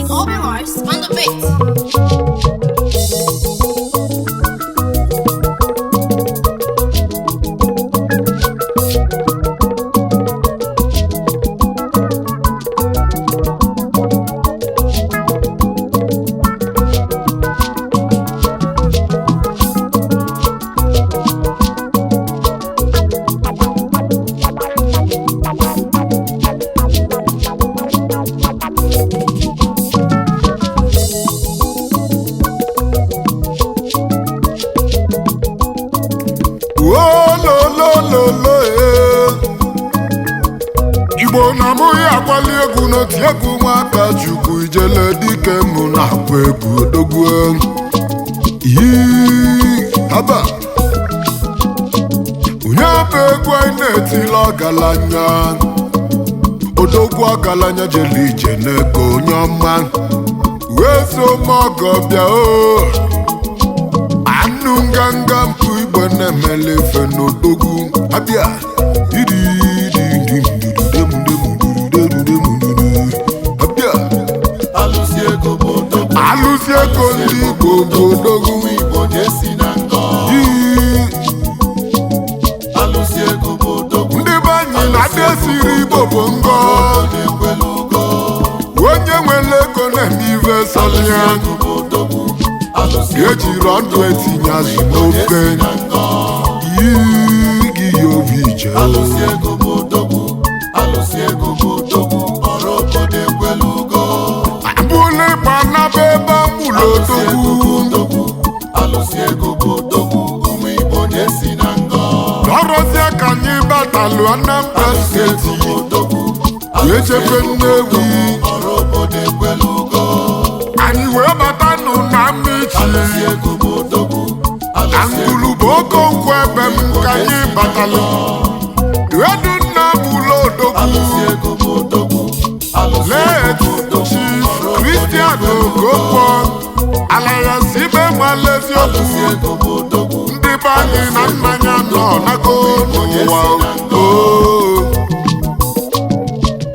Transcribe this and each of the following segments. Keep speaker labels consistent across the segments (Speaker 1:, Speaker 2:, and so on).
Speaker 1: Open Mars on the beat.
Speaker 2: Ololololo Igbo na mụ ya akwali egwu n'oti egwu nwata Chukwu ijele dike mụ na-akwa egwu odogwu yi haba onye bụ egwu anyị na-etila ọgaranya odogwu ọgaranya jele ije n'ego onye ọma wee so m ọgọ bịa o anụ nganga mpụ igbo na-emele ife n'odogwu abịa abịa
Speaker 3: Alụsị ego bụ odogwu.
Speaker 2: Alụsị ego ndị Igbo bụ odogwu.
Speaker 3: Ụmụ Igbo na-esi na ngọ.
Speaker 2: Ii,
Speaker 3: Alụsị ego bụ odogwu.
Speaker 2: ndị be anyị na-adị esiri Igbo bụ ngọ.
Speaker 3: Na-ekwelu ugo.
Speaker 2: Onye nwere ego na-eme ife
Speaker 3: Alụsị
Speaker 2: sọlịa
Speaker 3: ego bụ odogwu. Alụsị ego
Speaker 2: ejiri ọdụ etinye azụ n'ofe.
Speaker 3: na-esi na ngọ.
Speaker 2: Yii gị ya obi ije.
Speaker 3: Alụsị ego bụ odogwu. Alụsị ego bụ odogwu. Ọrụ obodo ekwelu ugo.
Speaker 2: Abụla ịgba naba ebe amụlụ
Speaker 3: Alụsị ego bụ
Speaker 2: odogwu.
Speaker 3: odogwu. Alụsị ego bụ odogwu. Ụmụ Igbo na-esi na ngọ.
Speaker 2: Ọrụzie ka anyị batalụ Anambra
Speaker 3: Alụsị ego
Speaker 2: steeti
Speaker 3: bụ odogwu.
Speaker 2: wee chefe Nnewi.
Speaker 3: Ọrụ obodo ekwelu ugo.
Speaker 2: Anyị wee batanụ na Amichi
Speaker 3: Alụsị ego bụ odogwu.
Speaker 2: na
Speaker 3: Alụsị ego
Speaker 2: ngwulube Okonkwo ebe m ka anyị batalụ. Edu nna bụlụ odogwu.
Speaker 3: Alụsị ego bụ odogwu. Alụsị ego
Speaker 2: Late
Speaker 3: bụ odogwu.
Speaker 2: Chief Christian Okonkwo Alliance ibe mala
Speaker 3: Alụsị
Speaker 2: eziokwu.
Speaker 3: ego bụ odogwu.
Speaker 2: Ndị be anyị na nna ya nọ nago n'ụwa oo.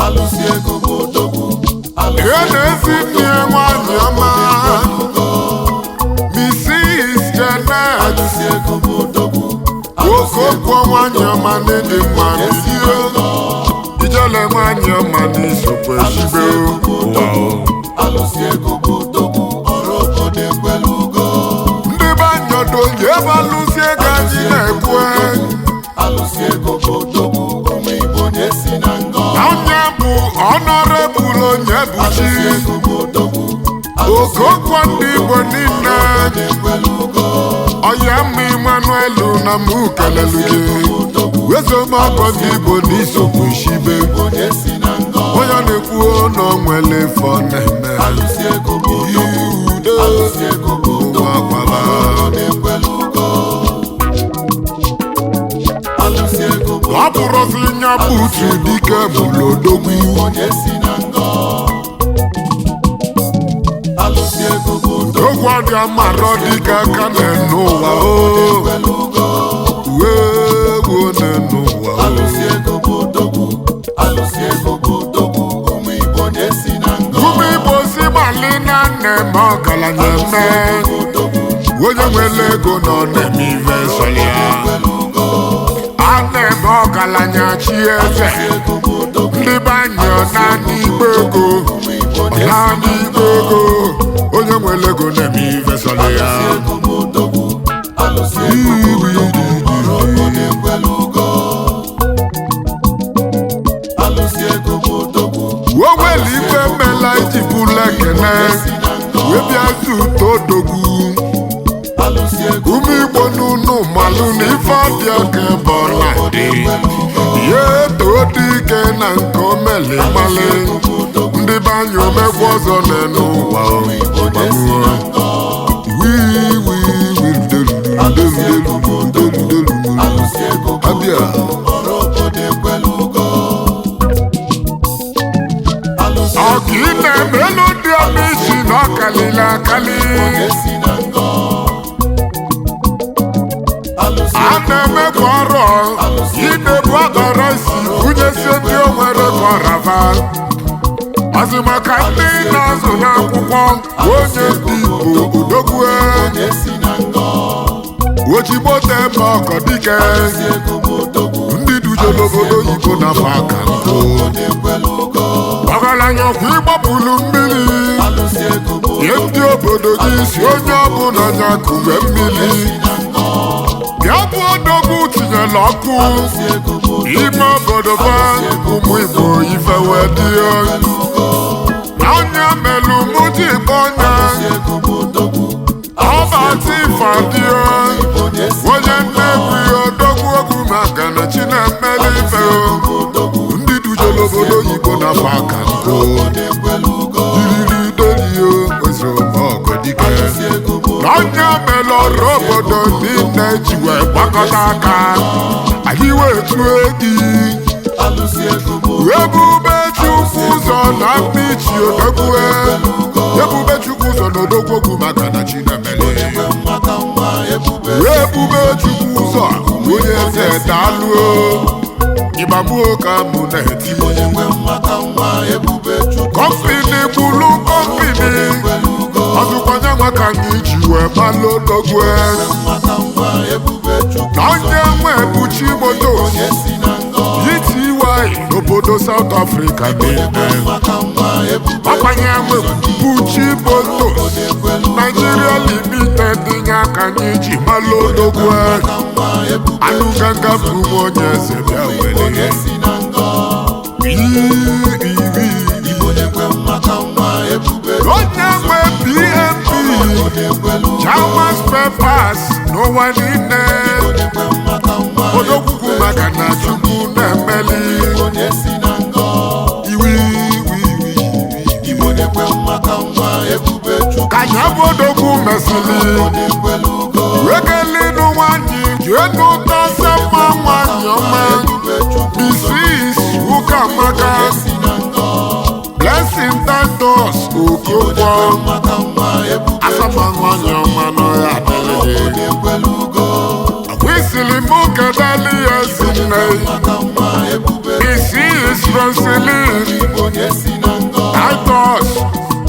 Speaker 3: Alụsị ego bụ odogwu. Alụsị
Speaker 2: Ihe na-esi nne nwanyị ọma Mrs. Janet
Speaker 3: Alụsị ego bụ odogwu.
Speaker 2: Okonkwo nwanyị ọma n'ịdị mma n'ihe ijele nwanyị ọma n'isokwa
Speaker 3: Alụsị
Speaker 2: esibe
Speaker 3: ego bụ
Speaker 2: ụwa
Speaker 3: odogwu.
Speaker 2: o.
Speaker 3: Alụsị ego bụ odogwu. Ọrụ obodo ekwelu ugo.
Speaker 2: Ndị be nyodo ebe alụsị ego anyị na-ekwe.
Speaker 3: Alụsị ego bụ odogwu. Ụmụ Igbo na-esi na ngọ.
Speaker 2: Na onye bụ ọnọrebụl onye bụ chi
Speaker 3: Alụsị ego bụ odogwu.
Speaker 2: Okonkwo ndị Igbo niile
Speaker 3: Ekwelu ugo.
Speaker 2: ọya mma Emmanuel na mụ kelelu gị wezomọgọ ndị Igbo n'isokwu ishibe.
Speaker 3: Igbo na-esi na ngọ.
Speaker 2: Onye na-ekwu na o nwere ife ọ na-eme.
Speaker 3: Alụsị ego bụ odogwu.
Speaker 2: Udo
Speaker 3: Alụsị ego bụ odogwu.
Speaker 2: ụwa gwara.
Speaker 3: Na-ekwelu ugo. Alụsị ego bụ
Speaker 2: Ọ bụrụzi nya bụ utu dike bụlụ odogwu.
Speaker 3: onye si na ngọ. Alụsị ego bụ odogwu.
Speaker 2: Ogwu ọdịa marọ dike aka na-ene ụwa o.
Speaker 3: Ekwelu ugo.
Speaker 2: Uwe egwu na-ene ụwa o.
Speaker 3: Alụsị ego bụ odogwu. Alụsị ego bụ odogwu. Ụmụ Igbo na-esi na ngọ.
Speaker 2: Ụmụ Igbo si gbali na nne ma ọgaranya
Speaker 3: Alụsị
Speaker 2: eme.
Speaker 3: ego bụ odogwu.
Speaker 2: Onye nwere ego nọ na-eme ife sọrọ ya.
Speaker 3: Ekwelu ugo.
Speaker 2: A na-eme ọgaranya chi eze.
Speaker 3: Alụsị ego bụ odogwu.
Speaker 2: Ndị be anyị ọ naanị igbe ego.
Speaker 3: Ụmụ Igbo
Speaker 2: Ọ
Speaker 3: na-esi
Speaker 2: naanị igbe ego. Onye nwere ego na-eme ife sọrọ ya.
Speaker 3: Alụsị ego bụ odogwu. Alụsị ego bụ odogwu. Ọrụ obodo ekwelu ugo. Alụsị ego bụ odogwu.
Speaker 2: O nwere ife mela iji bụlụ ekene
Speaker 3: Si na ngọ.
Speaker 2: wee bịa zute odogwu.
Speaker 3: Alụsị ego
Speaker 2: Ụmụ Igbo n'unu malụ na ife ọbịa ka ebe ọ na-adị. Ya eto dike na nke omeli mmalị. Ndị be anyị omekwa ọzọ n'elu ụwa o.
Speaker 3: na-esi na ngọ.
Speaker 2: Wii wii wii
Speaker 3: Alụsị ego bụ odogwu.
Speaker 2: delulu.
Speaker 3: Alụsị ego bụ
Speaker 2: Abịa.
Speaker 3: odogwu. Ọrụ obodo ekwelu ugo. Alụsị
Speaker 2: Ọka ị na-eme elu dị ọma isi na ọ kalili akali.
Speaker 3: esi na ngọ.
Speaker 2: A na-eme kwa ọrụ idebu akpara isi kwunyesie ndị o nwere kọrava ọzụ maka ndị na-azụ n'akwụkwọ onye ndị Igbo odogwu
Speaker 3: na-esi na ngọ
Speaker 2: ojigbo teme ọkọ dike
Speaker 3: alụsị ego bụ odogwu
Speaker 2: ndị duje n'obodo oyibo na afọ aka nkụ
Speaker 3: na-ekwelu ugo
Speaker 2: ọgaranya ọkwa ịgbapụrụ mmiri
Speaker 3: alụsị ego bụ
Speaker 2: nye ndị obodo gị si onye ọbụla nya kube mmiri
Speaker 3: na ngọ
Speaker 2: bịa bụ odogwu tinyere ọkụ
Speaker 3: alụsị ego bụ
Speaker 2: ime obodo fa ụmụ Igbo ife wee dị na onye melụ mụ ji kpọ ọnya
Speaker 3: ego bụ odogwu
Speaker 2: ọbati fadịo
Speaker 3: onye si
Speaker 2: onye nnegwu odogwu ogwu maka na chi na-emeli ife ndị duje n'obodo oyibo na afọ aka nkụ
Speaker 3: na-ekwelu ugo
Speaker 2: iriri dolio ọgụ dike
Speaker 3: alụsị ego bụ
Speaker 2: na onye mere ọrụ obodo niile ji wee gbakọta aka anyị wee tụọ gị
Speaker 3: alụsị ego bụ
Speaker 2: ebube chukwu ụzọ na mmichi odogwu ebube chukwu ụzọ na odogwu okwu maka na chi na-emeli
Speaker 3: nwata nwa ebube
Speaker 2: ebube chukwu ụzọ onye eze daalụo ịgbagbuo ka mụ na-eti
Speaker 3: onye nwe nwata nwa ebube chukwu
Speaker 2: kọmpini gbulu kọmpini ọzụkwanye nwa ka anyị ji wee gbalụ odogwu
Speaker 3: nwata nwa ebube chukwu
Speaker 2: na onye nwe buchi moto
Speaker 3: si na ngọ
Speaker 2: ety n'obodo South Africa niile
Speaker 3: nwata nwa ebube
Speaker 2: ọkwanye nwe buchi moto Nigeria Limited nye aka anyị ji malụ odogwu
Speaker 3: nwa ebube
Speaker 2: anụ ganga bụ nwa onye eze bịa were
Speaker 3: si na ngọ
Speaker 2: iri
Speaker 3: onye nwe nwata nwa ebube
Speaker 2: onye nwe PMP
Speaker 3: na-ekwelu
Speaker 2: German spare parts n'ụwa niile
Speaker 3: onye nwe nwata nwa
Speaker 2: odokwukwu maka na Chukwu na-emeli
Speaker 3: onye si na ngọ
Speaker 2: iwi iwi iwi
Speaker 3: Igbo na-ekwe nwata nwa ebube chukwu
Speaker 2: ka anya bụ odogwu mesịrị
Speaker 3: na-ekwelu ugo
Speaker 2: wekelinu nwanyị jenu tasa mma nwanyị ọma
Speaker 3: ebube chukwu
Speaker 2: Mrs. Ukamaka
Speaker 3: si na ngọ
Speaker 2: Blessing Titus Okonkwo
Speaker 3: nwata nwa ebube
Speaker 2: asama nwanyị ọma n'ọya adịghị
Speaker 3: na-ekwelu ugo
Speaker 2: akwụsịrị m kedali ya si nne
Speaker 3: nwata nwa ebube
Speaker 2: Mrs. Franceline
Speaker 3: onye si na ngọ
Speaker 2: Titus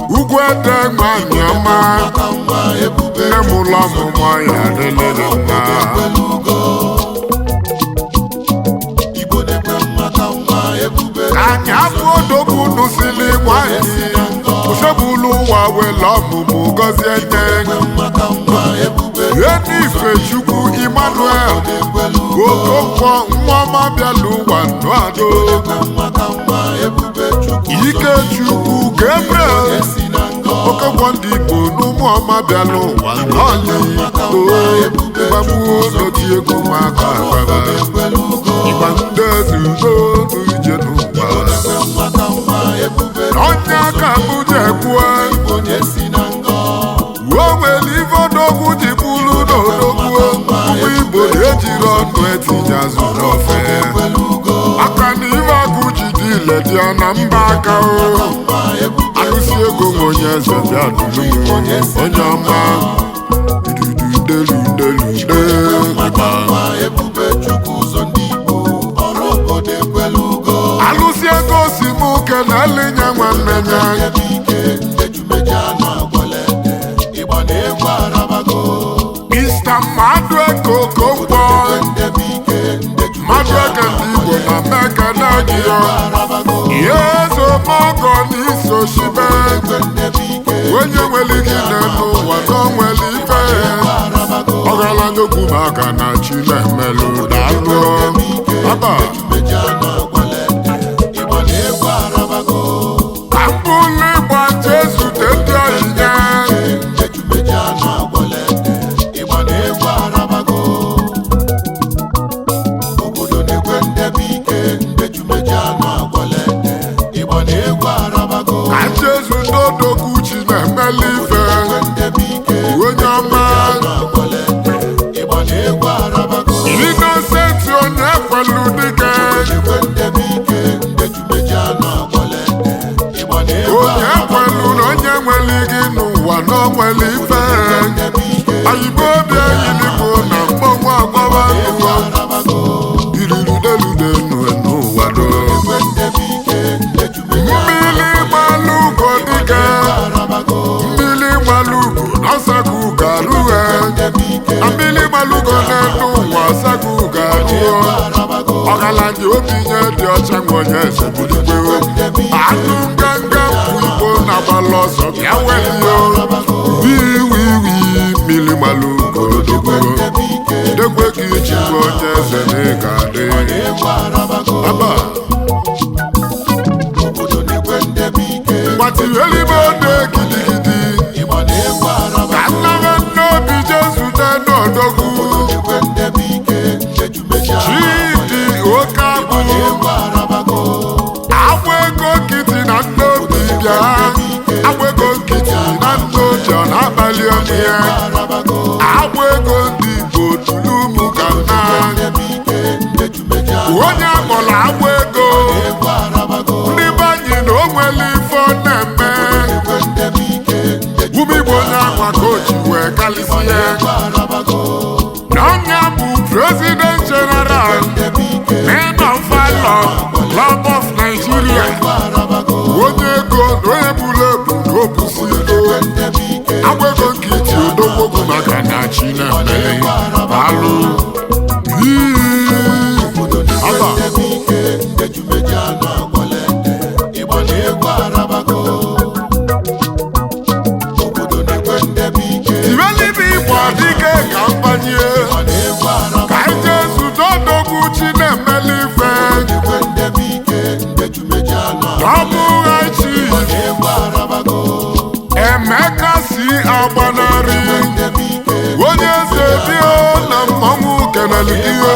Speaker 2: Ugwuede nwanyị ọma
Speaker 3: nwata nwa ebube
Speaker 2: nne m ụlọ ọmụmụ ya adịlịghị mma
Speaker 3: ekwelu ugo Igbo na-ekwe nwata nwa ebube
Speaker 2: ka anyị abụ odogwu nụsịrị nwanyị osebulu ụwa wele ọmụmụ gọzie nne
Speaker 3: nwata nwa ebube
Speaker 2: enife chukwu Emmanuel
Speaker 3: na-ekwelu
Speaker 2: Okonkwo nwa ọma bịala ụwa nnụado
Speaker 3: nwata nwa ebube chukwu
Speaker 2: Ikechukwu Gabriel
Speaker 3: si na ngọ
Speaker 2: Okonkwo ndị Igbo n'ụmụ ọma bịala ụwa nnọọlị gbagbuo n'oti ego nwaka agbara
Speaker 3: ekwelu ugo
Speaker 2: ịgba ndị ezugo n'ije n'ụwa
Speaker 3: nwata nwa ebube
Speaker 2: na onye aka mụ jekwue
Speaker 3: onye si na ngọ
Speaker 2: o nwere ife odogwu ji bụrụ n'odogwu ụmụ Igbo na-ejiri ọnụ etinye azụ n'ofe
Speaker 3: ekwelu ugo
Speaker 2: aka na ife agụ ji dị ile dị ya na mba aka o
Speaker 3: nwa ebube
Speaker 2: alụsị ego nwe onye eze bịa duru m onye ọma dududeludelude ịgba
Speaker 3: nwa ebube chukwu ụzọ ndị Igbo ọrụ obodo ekwelu ugo
Speaker 2: alụsị ego si m kenele nye nwanne ya
Speaker 3: ebe ike ndejumeji anụ agwala ede ịgba na egwu arabago
Speaker 2: Mr. Madueke Okonkwo
Speaker 3: ndebe ike ndejumeji
Speaker 2: Madueke ndị Igbo na mekene gị ya
Speaker 3: arabago
Speaker 2: ihe ezemogo n'iso shibe
Speaker 3: ndebe ike
Speaker 2: onye nwere gị n'elu ụwa na o nwere ife
Speaker 3: arabago
Speaker 2: ọgaranya okwu maka na chi na-emelụ daalụ aba
Speaker 3: meji anụ agwala ede ịgba na egwu arabago
Speaker 2: ka mbụlụ ịgba jee zute ndị ọyịnya
Speaker 3: ndejumeji anụ agwala ede ịgba na egwu arabago obodo na-ekwe ndebe ike ndejumeji anụ agwala ede ịgba na egwu arabago
Speaker 2: ka jee zute odogwu chi na-emelụ ife
Speaker 3: ndebe ike
Speaker 2: onye ọma
Speaker 3: agwala ede ịgba na egwu arabago
Speaker 2: Innocent onye kwelu dike
Speaker 3: ekwe ndebe arabago.
Speaker 2: Irirudelude n'ụwa do.
Speaker 3: Ekwe ndebe ike ndejumeji anụ
Speaker 2: Mmiri gbalụgo dike,
Speaker 3: arabago.
Speaker 2: mmiri gbalụgo n'ọsakụ garue.
Speaker 3: Ndebe ike
Speaker 2: Na mmiri gbalụgo n'elu ụwa ọsakụ garuo.
Speaker 3: arabago.
Speaker 2: Ọgaranya obi nye dị ọcha nwe onye eze bulikwe. Anụ nganga bụ igbo na-agbalụ ọsọ bịa welio. Wiwiwi mmiri gbalụgo dogbo.
Speaker 3: Ndebe ike
Speaker 2: Jidekwe ka ijikwa onye eze na ị ga-adị.
Speaker 3: egwu arabago.
Speaker 2: Aba.
Speaker 3: Obodo na-ekwe ndebe ike.
Speaker 2: Gbatịrị ebe ode gidigidi.
Speaker 3: Ịgba na-egwu arabago.
Speaker 2: Ka nnara nnobi jezute n'odogwu.
Speaker 3: Ekwe ndebe ike ndejumeji anụ
Speaker 2: Chidi oke abụ.
Speaker 3: egwu arabago.
Speaker 2: Agba ego nkịtị na nnobi bịa. Agba ego nkịtị na nnobi ọ na-abalị onye ya.
Speaker 3: Arabago.
Speaker 2: Agba ego ndị Igbo tụrụ ụmụ ka nna.
Speaker 3: Ndebe ike ndejumeji anụ
Speaker 2: Onye akpọrọ agba ego.
Speaker 3: egwu arabago.
Speaker 2: Ndị be anyị na o nwere ife ọ na-eme.
Speaker 3: Ekwe ndebe ike ndejumeji
Speaker 2: Ume Igbo onye akwa ka o ji wee kalịsie.
Speaker 3: arabago.
Speaker 2: Na onye bụ President General
Speaker 3: Ndebe ike
Speaker 2: Men of Valor Club of Nigeria.
Speaker 3: arabago.
Speaker 2: Onye ego na onye buru ebu na o busi ego.
Speaker 3: Ndebe ike
Speaker 2: Agba ego nke iti odogwogu maka na chi na-emele alụ. Yii.
Speaker 3: obodo na-ekwe
Speaker 2: Aba.
Speaker 3: ndebe ike ndejumeji anụ agwalete. Ịgba na-egwu arabago. Obodo na-ekwe ndebe ike
Speaker 2: Tiwelibe Igbo adịke ka mgbanye.
Speaker 3: ịgba na-egwu arabago.
Speaker 2: Ka anyị jee zute odogwu chi na-emele ife.
Speaker 3: Ekwe ndebe ike ndejumeji anụ
Speaker 2: Ka ọ bụ chi.
Speaker 3: egwu arabago.
Speaker 2: Emeka si agbanarị.
Speaker 3: Ndebe ike
Speaker 2: Onye eze bio na mmọnwụ kenelu ihe.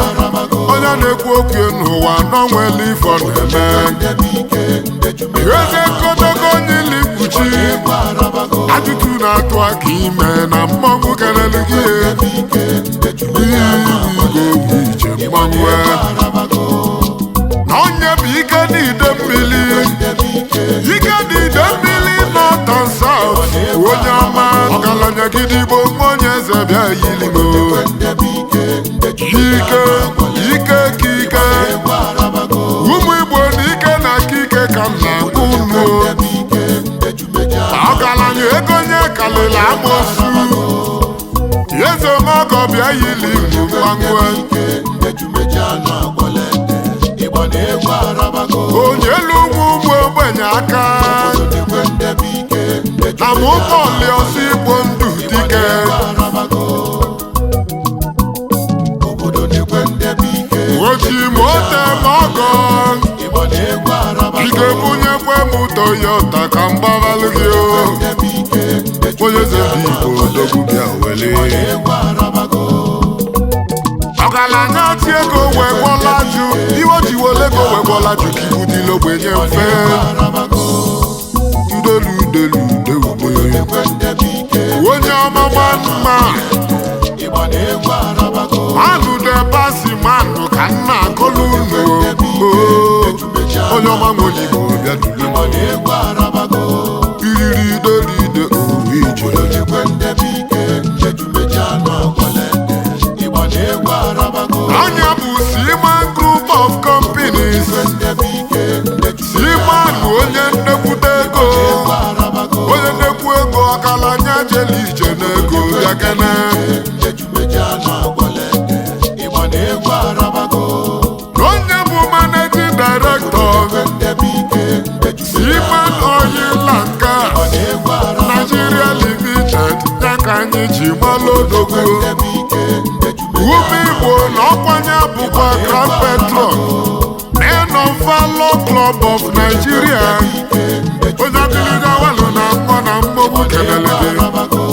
Speaker 2: Onye na-ekwu okwu n'ụwa n'onwele ife ọ na-eme.
Speaker 3: ndebe ike ndejumeji
Speaker 2: Eze kotogo nyili mkpuchi.
Speaker 3: egwu arabago.
Speaker 2: Ajụjụ na-atụ aka ime na mmọnwụ kenelu gị.
Speaker 3: Ike ndejumeji anụ
Speaker 2: Igwe ije mmanwụ.
Speaker 3: arabago.
Speaker 2: Na onye bụ ike n'ide mmiri.
Speaker 3: Ndebe ike
Speaker 2: Ike n'ide mmiri North and South. Onye ọma ọgaranya gidigbo nwa onye eze bịa yilimo.
Speaker 3: ndebe ike ndejumeji
Speaker 2: Ike ike ka ike.
Speaker 3: egwu arabago.
Speaker 2: Ụmụ Igbo na ike na aka ike ka m na-akpọ unu.
Speaker 3: Ndebe ike ndejumeji anụ
Speaker 2: Ọgaranya ego nye kalịla amosu. Eze mọgọ bịa yili igbo mmanwụ.
Speaker 3: ike ndejumeji anụ agwalete. Ịgba na-egwu arabago.
Speaker 2: Onye elu ugwu ụmụ ogbenye aka.
Speaker 3: Ekwe ndebe ike
Speaker 2: Na mụ bọọlụ ọsọ igbo ndụ dike.
Speaker 3: arabago. Obodo na-ekwe ndebe ike
Speaker 2: Oji mote mọgọ.
Speaker 3: ịgba na-egwu arabago.
Speaker 2: Ị ga-ebunyekwe m Toyota ka m gbabalụ gị o.
Speaker 3: Ndebe ike
Speaker 2: Onye eze ndị Igbo odogwu bịa wele.
Speaker 3: egwu arabago.
Speaker 2: Ọgaranya chi ego wee gwọla jụ. Iwe ji wele ego wee gwọla jụ ka ibu dịla ogbenye mfe.
Speaker 3: Arabago.
Speaker 2: Udelu udelu ude ude.
Speaker 3: Ekwe ndebe ike
Speaker 2: Onye ọma ma mma.
Speaker 3: ịgba na-egwu arabago.
Speaker 2: Manụ de basi manụ ka nna akọlụ unu. Oo. Onye ọma nwere Igbo bịa duru m.
Speaker 3: Ịgba na-egwu arabago.
Speaker 2: Iriri deride owu ije.
Speaker 3: Ekwe ndebe ike ndejumeji anụ agwalete. Ịgba na-egwu arabago.
Speaker 2: Anya bụ Seaman Group of Companies.
Speaker 3: Ndebe ike ndejumeji
Speaker 2: Seaman onye nnekwute ego.
Speaker 3: arabago.
Speaker 2: Onye nnekwu ego ọgaranya jeli ije n'ego bịa kene.
Speaker 3: Ndejumeji anụ agwalete. Ịgba na-egwu arabago.
Speaker 2: Onye bụ managing director
Speaker 3: Ndebe ike ndejumeji
Speaker 2: Seaman Oil and Gas
Speaker 3: na-egwu arabago.
Speaker 2: Nigeria Limited ya ka anyị ji malụ odogwu.
Speaker 3: Ndebe ike ndejumeji
Speaker 2: Ume Igbo na ọkwanye bụkwa Grand Patron Men of Valor Club of Nigeria. Onye adịlịga walụ na mmụọ na mmọnwụ kelele gị.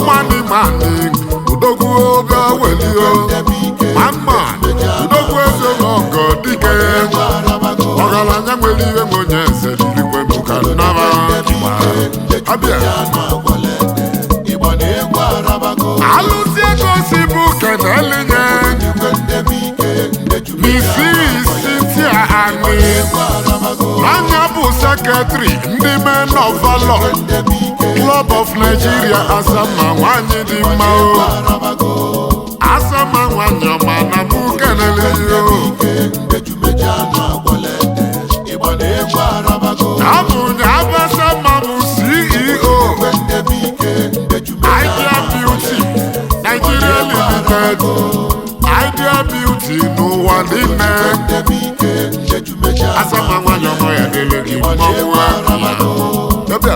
Speaker 2: Mani mani, odogwu oge welio. Mama, odogwu eze n'ọgọ dike. Ọgaranya nwere ihe nwe onye eze dirikwe m ka nnara Igba. Abịa.
Speaker 3: anụ agwalete. Ịgba na-egwu arabago.
Speaker 2: Alụsị ego si bụ kenelinye.
Speaker 3: Ekwe ndebe ike ndejumeji
Speaker 2: Mrs. Cynthia Ani. Anya bụ sekretịrị ndị Men of Valor Club of Nigeria Asama nwanyị dị mma o. Asa Asama nwanyị ọma na mụ kenele yo. Abụ Abasama bụ CEO Idea Beauty Nigeria Limited. Idea Beauty n'ụwa niile. Asama nwanyị ọma ya dịrị gị mmanwụ ahụ. Ebe a.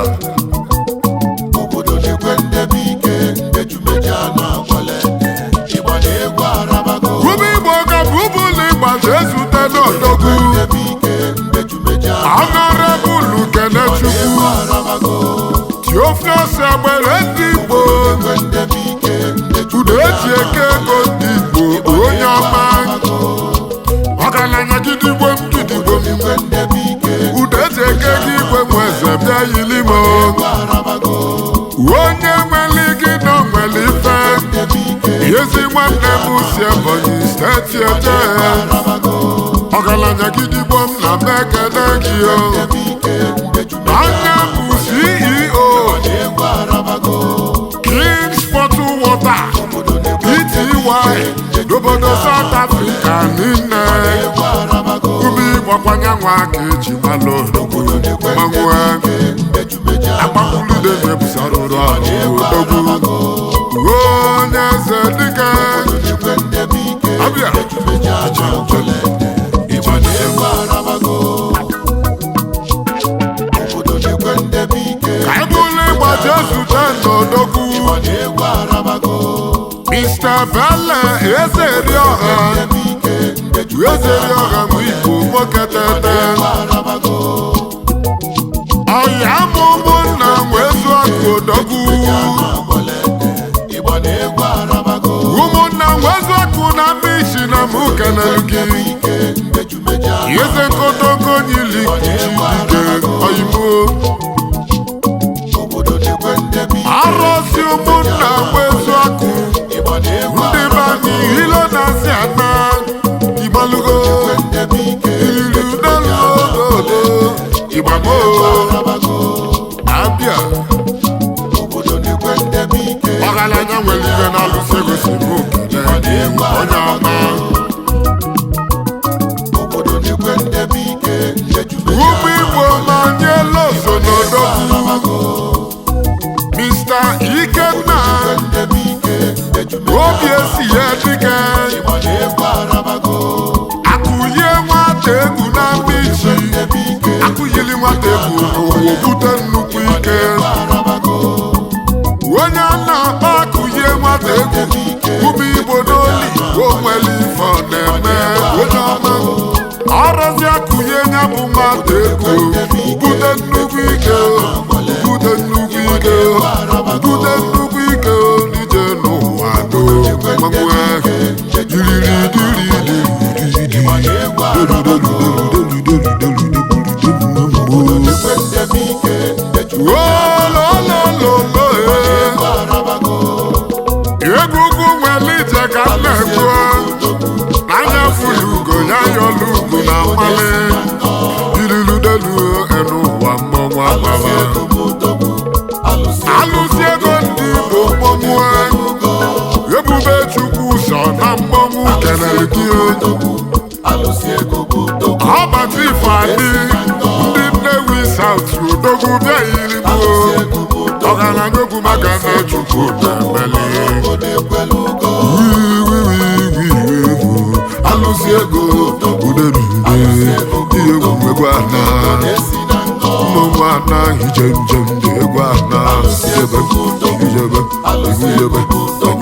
Speaker 3: Obodo na-ekwe ndebe ike, ndejumeji anụ agwọla ede. Ịgba na-egwu arabago.
Speaker 2: Ume Igbo ka bụ ụbụlụ ịgba ezute n'odogwu.
Speaker 3: Ndebe ike, ndejumeji anụ
Speaker 2: Honorable Kenechukwu
Speaker 3: arabago.
Speaker 2: Theophilus Egbere ndị Igbo.
Speaker 3: Ekwe ndebe ike,
Speaker 2: Udo eji eke ego ndị Igbo onye ọma. Ọgaranya gidigbo m gidigbo m.
Speaker 3: ekwe ndebe ike,
Speaker 2: Udo eji eke ego igwe nwe eze bịa yili m.
Speaker 3: arabago.
Speaker 2: Onye nwere gị na o nwere ife.
Speaker 3: Ndebe ike,
Speaker 2: Ezi nwanne m si Ebonyi steeti eje.
Speaker 3: arabago.
Speaker 2: Ọgaranya gidigbo m na m ekele gị o.
Speaker 3: Ndebe ike, ndejumeji
Speaker 2: Anya bụ CEO
Speaker 3: egwu arabago.
Speaker 2: Kings Bottle Water
Speaker 3: Obodo na-ekwe
Speaker 2: Pty n'obodo South Africa niile.
Speaker 3: egwu arabago.
Speaker 2: Ume ịgbakwanye nwa ka eji malụ odogwu mmanwụ
Speaker 3: Ndejumeji
Speaker 2: akpakwulude na-ebusarụrụ ọrụ odogwu. Onye eze dike
Speaker 3: ekwe ndebe ike,
Speaker 2: abịa.
Speaker 3: ndejumeji anụ agwọla ede. Ịgba na-egwu arabago. Obodo na-ekwe ndebe ike,
Speaker 2: Ka anyị bụrụ ịgba jezute n'odogwu.
Speaker 3: ịgba na-egwu arabago.
Speaker 2: Mr. Bele eze rịọha.
Speaker 3: Ndebe ike, ndejumeji
Speaker 2: Eze rịọha mụ Igbo nwoke tete.
Speaker 3: arabago.
Speaker 2: Ọya mụ ụmụnna wee zụọ akụ odogwu.
Speaker 3: Agwọla ede. Ịgba na-egwu arabago.
Speaker 2: Ụmụnna wee zụọ akụ na mbichi na mụ kenere gị.
Speaker 3: Ike, ndejumeji anụ
Speaker 2: Eze nkotonko nyili kpuchi dike oyibo.
Speaker 3: obodo na-ekwe ndebe ike.
Speaker 2: Arụsị ụmụnna wee zụọ akụ.
Speaker 3: Ịgba na-egwu
Speaker 2: Ndị be anyị ilo na-asị ana. Igbalugo.
Speaker 3: ndebe ike,
Speaker 2: Iliri udelu ogodo. Igbamo.
Speaker 3: arabago.
Speaker 2: Abịa.
Speaker 3: Obodo na-ekwe ndebe ike.
Speaker 2: Ọgaranya nwere ibe na-alụsị ego si mụ kene onye ọma.
Speaker 3: Obodo na-ekwe ndebe ike, ndejumeji
Speaker 2: Ụmụ Igbo ma nye loso n'odogwu. Mr. Ikenna
Speaker 3: ndebe ike, ndejumeji
Speaker 2: obi esi ya dike.
Speaker 3: ịgba na-egwu arabago.
Speaker 2: Akụnye nwata egwu na mbichi.
Speaker 3: Ndebe ike,
Speaker 2: Akụnyili nwata egwu n'ụwa bute nnukwu ike.
Speaker 3: arabago.
Speaker 2: Onye a na-akpọ akụnye nwata egwu ụmụ Igbo n'oli o nwere ife ọ na-eme onye ọma. Ọrụzi akụnye ya bụ nwata egwu bute nnukwu ike, bute nnukwu ike, bute nnukwu ike n'ije n'ụwa do mmanwụ ahụ. Diriri diriri diriri
Speaker 3: Ekwe ndebe ike, ndejumeji
Speaker 2: Ololololo
Speaker 3: arabago.
Speaker 2: Egwu ugwu nwere ije ka m na-ekwu n'anya fulu ugo ya yọlu ugo na mmalị ililudelu enu ụwa mmọnwụ agbaba. Alụsị ego ndị Igbo mmọnwụ ebube Chukwu ụzọ na mmọnwụ kelere gị.
Speaker 3: Alụsị ego bụ odogwu.
Speaker 2: Ọbata ife adị ndị Nnewi South odogwu bịa yiri gbuo ọgaranya ogwu maka na Chukwu na-emeli.
Speaker 3: Obodo ekwelu ugo.
Speaker 2: Alụsị ego uderude ihe egwu egwu ana
Speaker 3: Esi na ngọ.
Speaker 2: mmọnwụ ana ije njem dị egwu ana ijebe ijebe ijebe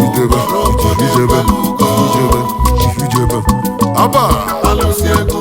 Speaker 2: ijebe ijebe ijebe ijebe aba.
Speaker 3: Alụsị ego.